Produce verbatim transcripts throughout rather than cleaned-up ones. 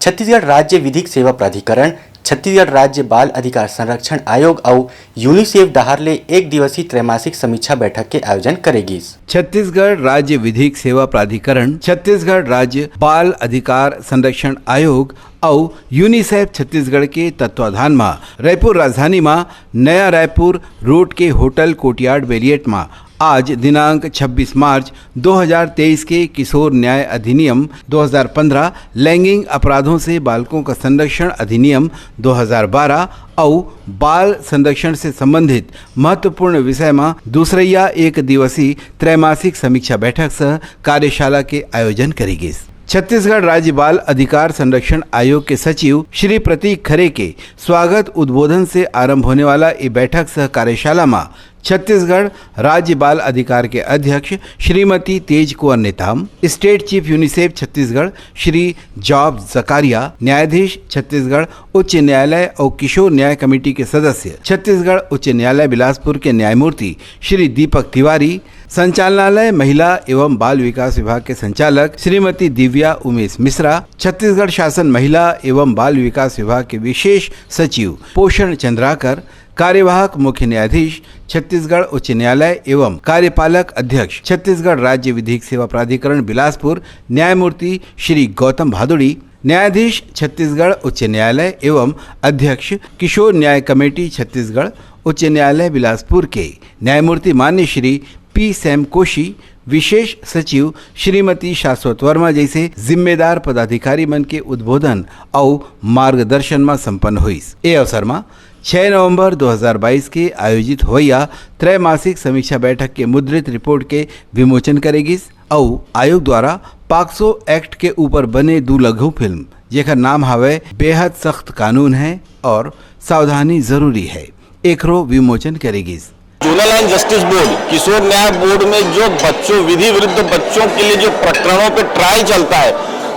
छत्तीसगढ़ राज्य विधिक सेवा प्राधिकरण, छत्तीसगढ़ राज्य बाल अधिकार संरक्षण आयोग अउ यूनिसेफ डहार ले एक दिवसीय त्रैमासिक समीक्षा बैठक के आयोजन करे गिस। छत्तीसगढ़ राज्य विधिक सेवा प्राधिकरण, छत्तीसगढ़ राज्य बाल अधिकार संरक्षण आयोग अउ यूनिसेफ छत्तीसगढ़ के तत्वाधान म रायपुर राजधानी म नया रायपुर रोड के होटल कोर्टयार्ड मेरियट म आज दिनांक छब्बीस मार्च दो हज़ार तेईस के किशोर न्याय अधिनियम दो हज़ार पन्द्रह, लैंगिक अपराधों से बालकों का संरक्षण अधिनियम दो हज़ार बारह अउ बाल संरक्षण से संबंधित महत्वपूर्ण विषय म दूसरइया एक दिवसीय त्रैमासिक समीक्षा बैठक सह कार्यशाला के आयोजन करे गिस। छत्तीसगढ़ राज्य बाल अधिकार संरक्षण आयोग के सचिव श्री प्रतीक खरे के स्वागत उद्बोधन से आरंभ होने वाला ए बैठक सह कार्यशाला म छत्तीसगढ़ राज्य बाल अधिकार के अध्यक्ष Shrimati Tej Kunwar Netam, state chief UNICEF Chhattisgarh Shri Job Zachariah, न्यायाधीश छत्तीसगढ़ उच्च न्यायालय अउ किशोर न्याय कमेटी के सदस्य छत्तीसगढ़ उच्च न्यायालय बिलासपुर के न्यायमूर्ति श्री दीपक तिवारी, संचालनालय महिला एवं बाल विकास विभाग के संचालक श्रीमती दिव्या उमेश मिश्रा, छत्तीसगढ़ शासन महिला एवं बाल विकास विभाग के विशेष सचिव पोषण चंद्राकर, कार्यवाहक मुख्य न्यायाधीश छत्तीसगढ़ उच्च न्यायालय एवं कार्यपालक अध्यक्ष छत्तीसगढ़ राज्य विधिक सेवा प्राधिकरण बिलासपुर न्यायमूर्ति श्री गौतम भादुड़ी, न्यायाधीश छत्तीसगढ़ उच्च न्यायालय एवं अध्यक्ष किशोर न्याय कमेटी छत्तीसगढ़ उच्च न्यायालय बिलासपुर के न्यायमूर्ति मान्य श्री पी सैम कोशी, विशेष सचिव श्रीमती शाश्वत वर्मा जैसे जिम्मेदार पदाधिकारी मन के उद्बोधन अउ मार्गदर्शन म संपन्न होइस। ए अवसर म छह नवंबर दो हज़ार बाईस के आयोजित होइया त्रैमासिक समीक्षा बैठक के मुद्रित रिपोर्ट के विमोचन करे गिस अउ आयोग द्वारा पॉक्सो एक्ट के ऊपर बने दू लघु फिल्म, जेकर नाम हावय बेहद सख्त कानून है और सावधानी जरूरी है, एकरो विमोचन करे गिस। जुवेनाइल जस्टिस बोर्ड, किशोर न्याय बोर्ड में जो बच्चों, विधि विरुद्ध बच्चों के लिए जो प्रकरणों पे ट्रायल चलता है,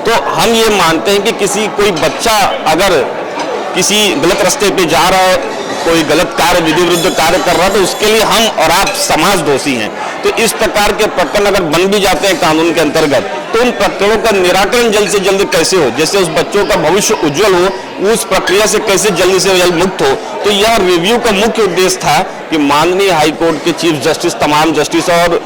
तो हम ये मानते हैं कि किसी, कोई बच्चा अगर किसी गलत रास्ते पे जा रहा है, कोई गलत कार्य, विधि विरुद्ध कार्य कर रहा है, तो उसके लिए हम और आप समाज दोषी हैं। तो इस प्रकार के प्रकरण अगर बन भी जाते हैं कानून के अंतर्गत, तो उन प्रकरणों का निराकरण जल्द से जल्द कैसे हो, जैसे उस बच्चों का भविष्य उज्जवल हो, उस प्रक्रिया से कैसे जल्द से जल्द मुक्त हो। तो यह रिव्यू का मुख्य उद्देश्य था कि माननीय हाई कोर्ट के चीफ जस्टिस, तमाम जस्टिस और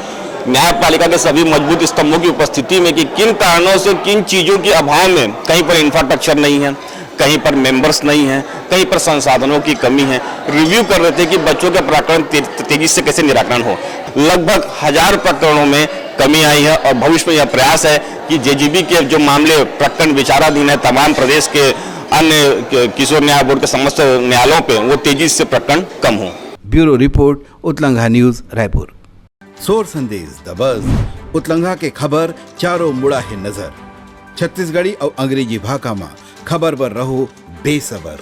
न्यायपालिका के सभी मजबूत स्तंभों की उपस्थिति में कि किन कारणों से, किन चीज़ों के अभाव में कहीं पर इंफ्रास्ट्रक्चर नहीं है, कहीं पर मेंबर्स नहीं हैं, कहीं पर संसाधनों की कमी है, रिव्यू कर रहे थे कि बच्चों के प्रकरण ते-, तेजी से कैसे निराकरण हो। लगभग हजार प्रकरणों में कमी आई है और भविष्य में यह प्रयास है कि जेजीबी के जो मामले, प्रकरण विचाराधीन है तमाम प्रदेश के अन्य कि-, किशोर न्याय बोर्ड के समस्त न्यायालयों पे, वो तेजी से प्रकरण कम हो। Bureau report, Utlangha news, Raipur. सोर संदेश, द बज, उतलंघा के खबर चारों मुड़ा हे नजर। छत्तीसगढ़ी अउ अंग्रेजी भाखा म खबर बर रहो बेसबर।